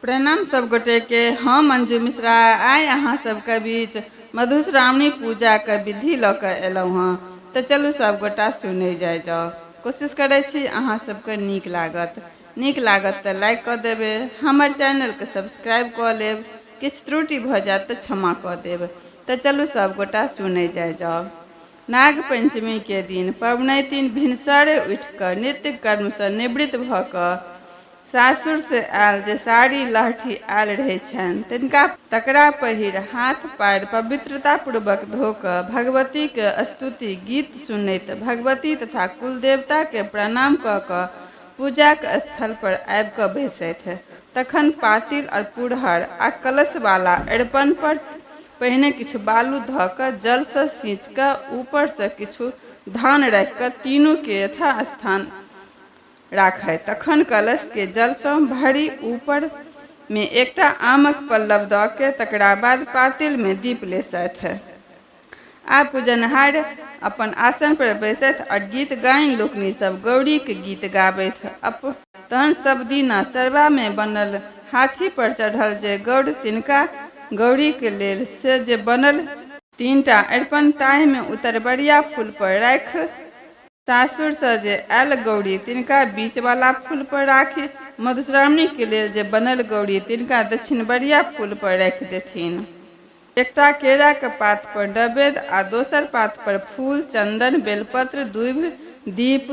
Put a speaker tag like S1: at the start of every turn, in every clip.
S1: प्रणाम सब गोटे के। हम अंजू मिश्रा आइ अहाँ सबके बीच मधुश्रावणी पूजा के विधि लऽ कऽ एलहुँ हँ। तऽ चलू सब गोटा सुनै जाइ जाउ। कोशिश करै छी अहाँ सबके नीक लागत। नीक लागत तऽ लाइक कऽ देबै, हमर चैनलके सब्सक्राइब कऽ लेब, किछु त्रुटि भऽ जायत तऽ क्षमा कऽ देब। तऽ चलू सब गोटा सुनै जाइ जाउ। नाग पंचमी के दिन पबनैतिन भिनसरे उठि कऽ नित्य कर्मसँ निवृत्त भऽ कऽ सासुरसँ आयल जे साड़ी लहठी आयल रहै छनि तिनका तकरा पहिर हाथ पाएर पवित्रतापूर्वक धो कऽ भगवतीके स्तुति गीत सुनैत भगवती तथा कुलदेवताके प्रणाम कऽ कऽ पूजाक स्थल पर आबि कऽ बैसथि। तखन पातिल और पुरहर आ कलशवाला अरिपन पर पहिने किछु बालु धऽ कऽ जलसँ सींचि कऽ ऊपरसँ किछु धान राखि कऽ तीनूके यथास्थान राखय। तखन कलश के जल सँ भरि ऊपर मे एकटा आमक पल्लव दऽ के तकरा बाद पातिल मे दीप लेसथि। आब पूजनहार अपन आसन पर बैसथि और गीत गाइन लोकनि सब गौरीक गीत गाबथि। तहन सब दिना सरबा मे बनल हाथी पर चढ़ल जे गौर तिनका गौरीक लेल से जे बनल तीनटा अरिपन ताहि मे उतरबरिया फूल पर राखि सासुरसँ जे आयल गौरी तिनका बीचवला फूलपर राखि मधुश्रावणीके लेल जे बनल गौरी तिनका दक्षिणबरिया फूलपर राखि देथिन। एकटा केराक पातपर नवेद आ दोसर पातपर फूल, चन्दन, बेलपत्र, दूभि, दीप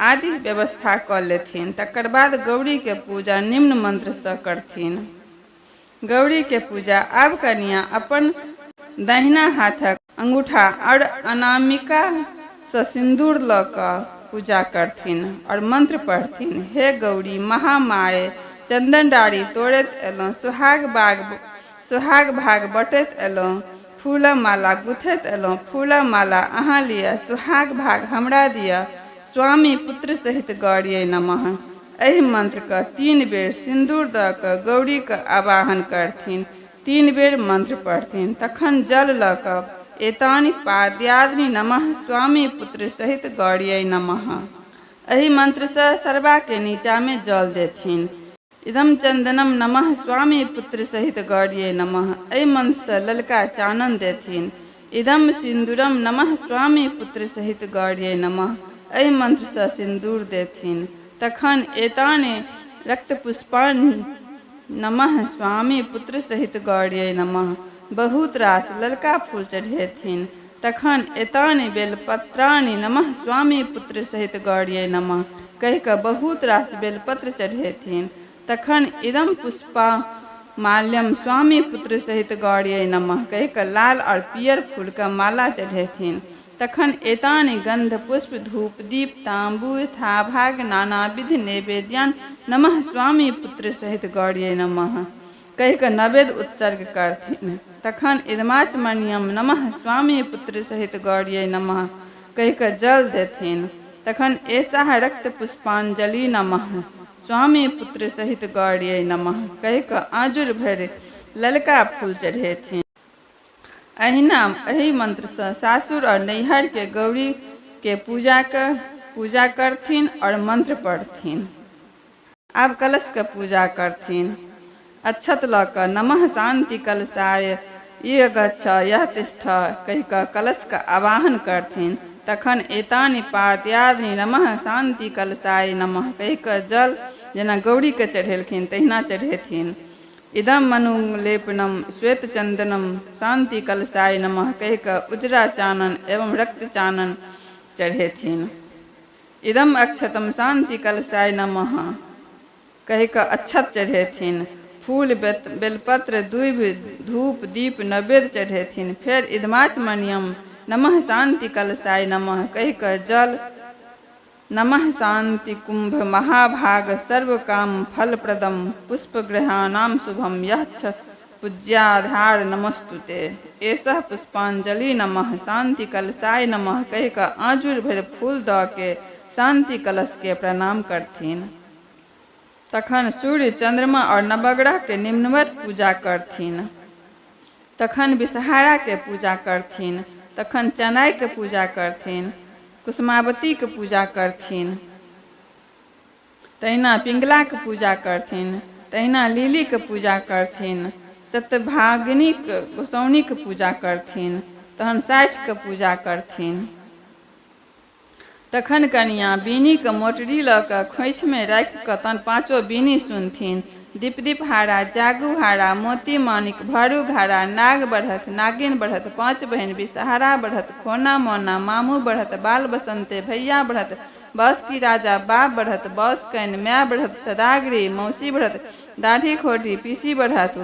S1: आदि व्यवस्था कऽ लेथिन। तकर बाद गौरीके पूजा निम्न मन्त्रसँ करथिन। गौरीके पूजा आब कनियाँ अपन दहिना हाथक अंगूठा आओर अनामिकासँ सिन्दूर लऽ कऽ पूजा करथिन आओर मंत्र पढ़थिन, हे गौरी महामाये, चन्दन डारि तोड़ैत एलहुँ, सोहाग बाग सोहाग भाग बँटैत एलहुँ, फूलक माला गुथैत एलहुँ, फूलक माला अहाँ लिअ, सोहाग भाग हमरा दिअ, स्वामी पुत्र सहित गौरियै नमः। एहि मंत्रके 3 बेर सिन्दूर दऽ कऽ गौरीक आवाहन करथिन। 3 बेर मंत्र पढ़थिन। तखन जल लऽ कऽ एतानि पाद्यादि नमः स्वामी पुत्र सहित गौरियै नमः। एहि मंत्रसँ सरबाके नीचामे जल देथिन। इदम चन्दनम नमः स्वामी पुत्र सहित गौरियै नमः। एहि मंत्रसँ ललका चानन देथिन। इदम सिन्दूरम नमः स्वामी पुत्र सहित गौरियै नमः। एहि मंत्रसँ सिन्दूर देथिन। तखन एतानि रक्तपुष्पाणि नमः स्वामी पुत्र सहित गौरियै नमः। बहुत रास ललका फूल चढ़ेथिन। तखन एतानि बेलपत्राणि नमः स्वामी पुत्र सहित गौरियै नमः कहि कऽ बहुत रास बेलपत्र चढ़ेथिन। तखन इदम पुष्पा माल्यम स्वामी पुत्र सहित गौरियै नमः कहि कऽ लाल और पियर फूल के माला चढ़ेथिन। तखन एतानि गंध पुष्प धूप दीप तांबूल थाभाग नानाविध नैवेद्यान नमः स्वामी पुत्र सहित गौरियै नमः कहि कऽ नवेद उत्सर्ग करथिन। तखन इदमाचमनीयम नमः स्वामी पुत्र सहित गौरियै नमः कहि कऽ जल देथिन। तखन एषाः रक्त पुष्पांजलि नमः स्वामी पुत्र सहित गौरियै नमः कहि कऽ आँजुर भरि ललका फूल चढ़ेथिन। एहिना एहि मंत्रसँ सासुर और नैहर के गौरी के पूजा करथिन और मंत्र पढ़थिन। आब कलश के पूजा करथिन। अक्षत लऽ कऽ नमः शान्ति कलशाय इह गच्छ यह तिष्ठ कहि कऽ कलश के आवाहन करथिन। तखन एतानि पाद्यादि नमः शान्ति कलशाय नमः कहि कऽ जल जेना गौरी के चढ़ेलखिन तहिना चढ़ेथिन। इदम मनुलेपनम श्वेत चन्दनम शान्ति कलशाय नमः कहि कऽ उजरा चानन एवं रक्त चानन चढ़ेथिन। इदम अक्षतम शान्ति कलशाय नमः कहि कऽ अक्षत चढ़ेथिन। फूल बेलपत्र दूभि धूप दीप नैवेद्य चढ़ेथिन। फेर इदमाचमनीयम नमः शान्ति कलशाय नमः कहि कऽ जल नमः शान्ति कुंभ महाभाग सर्वकाम फलप्रदम पुष्पग्रहाणाम शुभम यच्छ पूज्याधार नमस्तुते एषः पुष्पांजलि नमः शान्ति कलशाय नमः कहि कऽ आँजुर भरि फूल दऽ के शान्ति कलश के प्रणाम करथिन। तखन सूर्य चंद्रमा और नवग्रह के निम्नवत पूजा करथिन। तखन विषहारा के पूजा करथिन। तखन चनाई के पूजा करथिन। कुसुमावती के पूजा करथिन। तहिना पिंगला के पूजा करथिन। तहिना लीलीके पूजा करथिन, सतभागिनीक गोसाउनिक पूजा करथिन, तहन साठिके पूजा करथिन। तखन कनियाँ बीनीके मोटरी लऽ कऽ खोँइछमे राखि कऽ तहन पाँचो बीनी सुनथिन। दीप दीप हारा, जागू हारा, मोती मानिक, भरू घारा, नाग बढ़त, नागिन बढ़त, पाँच बहिन बिसहारा बढ़त, खोना मोना, मामू बढ़त, बाल बसन्ते, भैया बढ़त, बस की राजा बाप बढ़त, बस can my बढ़त, सदागरी मौसी बढ़त, दाढ़ी खोढ़ी पीसी बढ़त।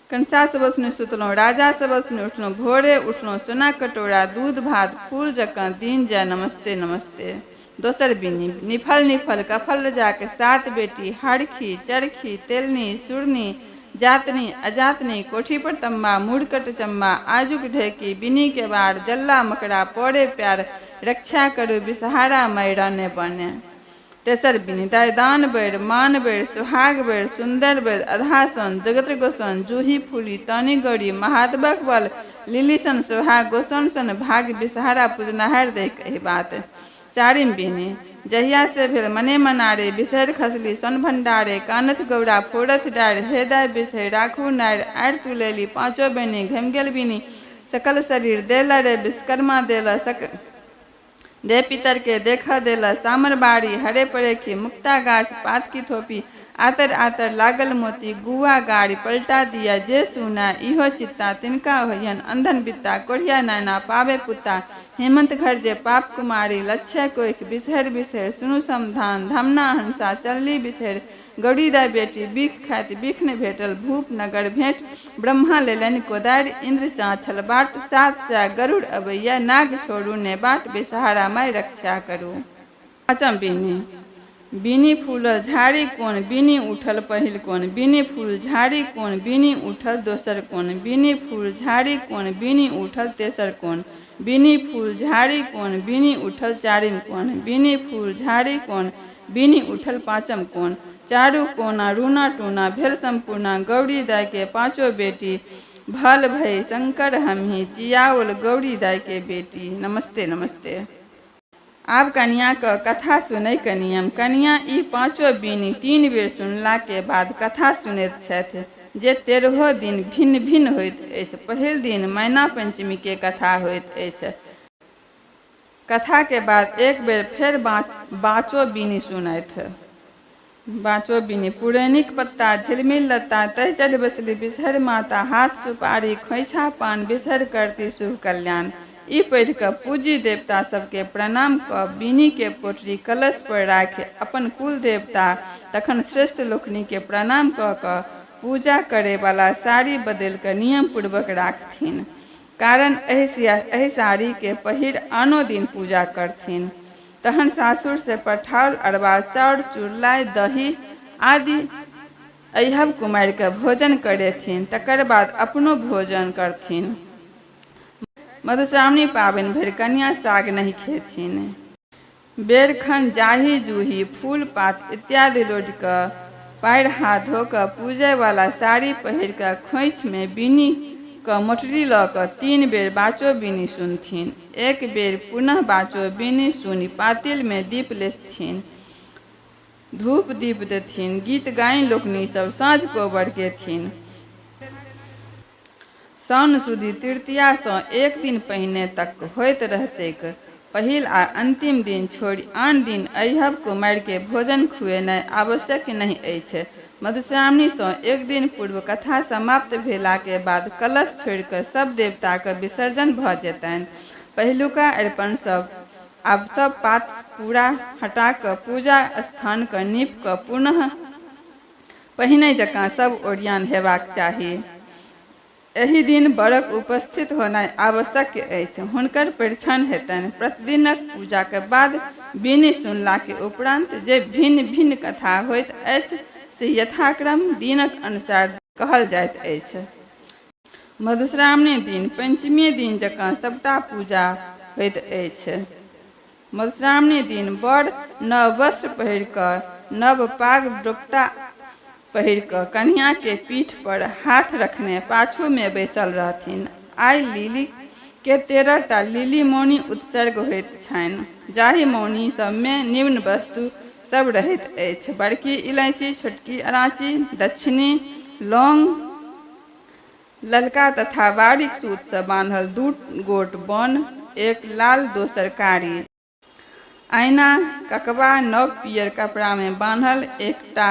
S1: कंसा सब सुनि सुतलहुँ, राजा सब सुनि उठलहुँ, भोरे उठलहुँ, सोना कटोरा, दूध भात, फूल जकाँ दिन जाय, नमस्ते नमस्ते। दोसर बिनी निफल निफल कफल रजाके सात बेटी, हरखी चरखी तेलनी सुरनी जातनी अजातनी, कोठी पर तम्बा मुड़कट चम्बा, आजुक ढेकी बिनी के बार, जल्ला मकड़ा पड़े प्यार, रक्षा करू बिसहारा मय रने बने। तेसर बिनी दान बेर मान बेर सुहाग बेर सुन्दर बेर अधासन जगत गोसन जूही फूली तानी गौरी महात्मक बल लिली सन सुहाग गोसन सन भाग बिसहारा पूजनाहर देख एहि बात। चारिम बिनी जहिया से भेल मने मनारे बिसहर खसली सन भंडारे, कानथ गौरा फोड़थ डार, हे दाय बिसहर राखू नार, आर तुलेली पाँचो बहिनी घमि गेल बिनी, सकल शरीर देल रे विश्वकर्मा देल सक दे पितर के देख देल, सामर बाड़ी हरे परेखी, मुक्ता गाछ पात की थोपी, आतर आतर लागल मोती, गुआ गाड़ी पलटा दिया, जे सुना इहो चित्ता, तिनका होयन अंधन बित्ता, कोढ़िया नैना पावे पुत्ता, हेमंत घर जे पाप कुमारी, लक्ष्य कोइख बिसहर बिसहर, सुनु समधान धमना हंसा चलली बिसहर, गौरीदाय बेटी बीख खाइत बीख नहि भेटल, भूप नगर भेंट ब्रह्मा लेलनि कोदारि, इन्द्र चाँछल बाट, 700 गरुड़ अबैया, नाग छोड़ू ने बाट, बेसहारा माय रक्षा करू। पाँचम बिनी बिनी फूलल झाड़ी कोन, बिनी उठल पहिल कोन, बिनी फूल झाड़ी कोन, बिनी उठल दोसर कोन, बिनी फूल झाड़ी कोन, बिनी उठल तेसर कोन, बिनी फूल झाड़ी कोन, बिनी उठल चारिम कोन, बिनी फूल झाड़ी कोन, बिनी उठल पाँचम कोन, चारू कोना रूना टूना भेल सम्पूर्णा, गौरी दाई के पाँचो बेटी, भल भई शंकर हमही जियाओल गौरी दाई के बेटी। नमस्ते नमस्ते। आब कनिया के कथा सुनै के नियम। कनिया ई पाँचो बीनी 3 बेर सुनला के बाद कथा सुनैत छथि, जे 13 दिन भिन्न भिन्न होइत अछि। पहिल दिन मैना पंचमी के कथा होइत अछि। कथा के बाद एक बेर फेर बाँचो बीनी सुनैथ। बाँचो बीनी पुरैनिक पत्ता झिलमिल लत्ता, तै चढ़ बसली बिसहर माता, हाथ सुपारी खोइछा पान, बिसहर करती शुभ कल्याण। ई पढ़ि कऽ पूजी देवता सबके प्रणाम कऽ बीनी के पोटरी कलश पर राखि अपन कुल देवता तखन श्रेष्ठ लोकनि के प्रणाम कऽ कऽ पूजा करे वाला साड़ी बदलि कऽ नियम पूर्वक राखथिन, कारण एहि साड़ी के पहिर आनो दिन पूजा करथिन। तहन सासुर से पठाओल अरबा चाउर चूड़लाई दही आदि अहिब कुमारि के भोजन करेथिन, तकर बाद अपनो भोजन करथिन। मधुश्रावणी पाबनि भरि कनिया साग नहि खेथिन। बेरखन जाही जूही फूल पात इत्यादि लोढ़ि कऽ पाएर हाथ धो कऽ पूजय वाला साड़ी पहिर कऽ खोंइछ मे बीनी क मोटरी लऽ कऽ 3 बेर बाचो बीनी सुनथिन। एक बेर पुनः बाचो बीनी सुनि पातिल मे दीप लेसथिन, धूप दीप देथिन, गीत गाइन लोकनि सब साँझ कोबर गेथिन। साउन सुदी तृतीया सँ एक दिन पहिने तक होइत रहतैक। पहिल आ अंतिम दिन छोड़ि आन दिन अहिब कुमारि के भोजन खुएनाइ आवश्यक नहि अछि। मधुश्रावणी सँ एक दिन पूर्व कथा समाप्त भेला के बाद कलश छोड़ि कऽ सब देवताक विसर्जन भऽ जेतनि। पहिलुका अरिपन सब आब सब पात पूरा हटा कऽ पूजा स्थान कऽ नीप कऽ पुनः पहिने जकाँ सब ओरियान हेबाक चाही। एहि दिन वरक उपस्थित होनाइ आवश्यक अछि। हुनकर परिछन हेतनि। प्रतिदिनक पूजाक बाद बीनी सुनला के उपरांत जे भिन्न भिन्न कथा होइत अछि से यथाक्रम दिनक अनुसार कहल जाइत अछि। मधुश्रावणी दिन पंचमी दिन जकाँ सबटा पूजा होइत अछि। मधुश्रावणी दिन बड़ नव वस्त्र पहिर कऽ नव पाग डोपटा पहिर कऽ कनिया के पीठ पर हाथ रखने पाछू मे बैसल रहथिन। आइ लिली के 13 टा लिली मौनी उत्सर्ग होइत छनि, जाहि मौनी सब मे निम्न वस्तु सब रहैत अछि। बड़की इलायची, छोटकी अलायची, दक्षिणी लौंग, ललका तथा बारीक सूतसँ बान्हल 2 गोट बन, एक लाल दोसर कारी। आइना, ककबा, नव पियर कपड़ामे बान्हल एकटा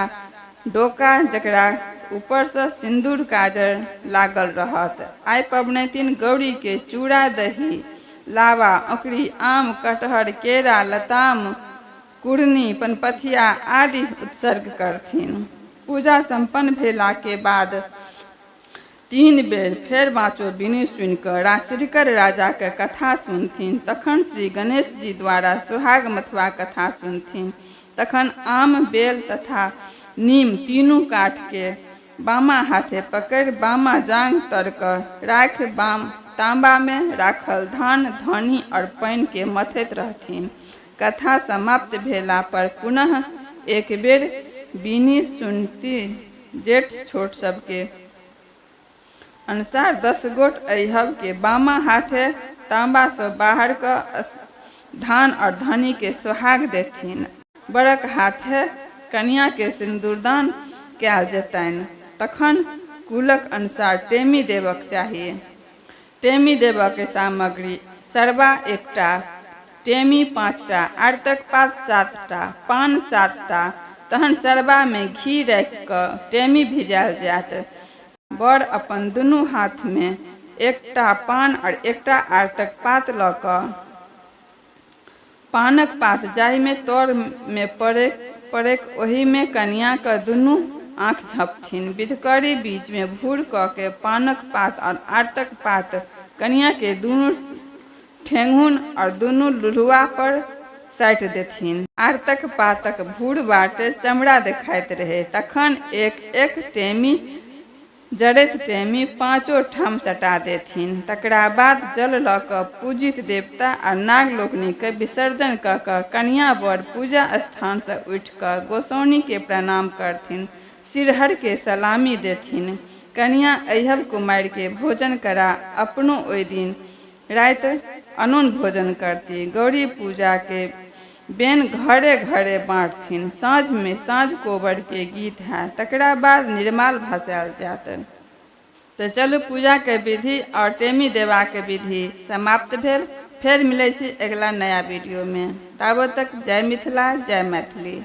S1: डोका जकरा ऊपरसँ सिन्दूर काजर लागल रहत। आइ पबनैतिन गौरीके चूड़ा, दही, लावा, औंकरी, आम, कटहर, केरा, लताम, कुरनी, पनपथिया आदि उत्सर्ग करथिन। पूजा सम्पन्न भेला के बाद 3 बेर फेर बाँचो बिनी सुनि कऽ राजश्रीकर राजाके कथा सुनथिन। तखन श्री गणेश जी द्वारा सुहाग मथुआ कथा सुनथिन। तखन आम, बेल तथा नीम तीनू काठके बामा हाथे पकड़ि बामा जांघ तर कऽ राखि तांबामे राखल धान, धनी और पानि के मथैत रहथिन। कथा समाप्त भेला पर पुनः एक बेर बीनी सुनती। जेठ छोट सबके अनुसार 10 गोट अहिहब के बामा हाथे तांबा से बाहर कऽ धान और धनी के सोहाग देथिन। बरक हाथे कनिया के सिन्दूरदान कयल जेतनि। तखन कुलक अनुसार टेमी देबक चाही। टेमी देबऽ के सामग्री सरबा 1टा, टेमी 5टा, आरतक पात 7टा, पान 7टा। तहन सरबा में घी राखि कऽ टेमी भिजायल जायत। बर अपन दुनू हाथ में 1टा पान और 1टा आरतक पात लऽ कऽ पानक पात जाहिमे तर मे पड़ैक ओहिमे कनियाँक दुनू आँखि झँपथिन। विधकरी बीचमे भूर कऽ के पानक पात और आरतक पात कनियाँ के दुनू ठेंगुन और दुनू लुल्हुआ पर साटि देथिन। आरतक पातक भूर बाटे चमड़ा देखाइत रहै। तखन एक एक टेमी जरैत टेमी पाँचो ठाम सटा देथिन। तकरा बाद जल लऽ कऽ पूजित देवता आ नाग लोकनिके विसर्जन कऽ कऽ कनियाँ वर पूजा स्थानसँ उठि कऽ गोसाउनिके प्रणाम करथिन, सिरहरके सलामी देथिन। कनियाँ अइहब कुमारिके भोजन करा अपनो ओहि दिन राति अनून भोजन करती। गौरी पूजाके बेन घरे घरे बाँटथिन। साँझमे साँझ कोबरके गीत हैत, तकरा बाद निर्माल भसायल जायत। तऽ चलू पूजाके विधि आओर टेमी देबाके विधि समाप्त भेल। फेर मिलै छी अगिला नया वीडियोमे। ताबत तक जय मिथिला, जय मैथिली।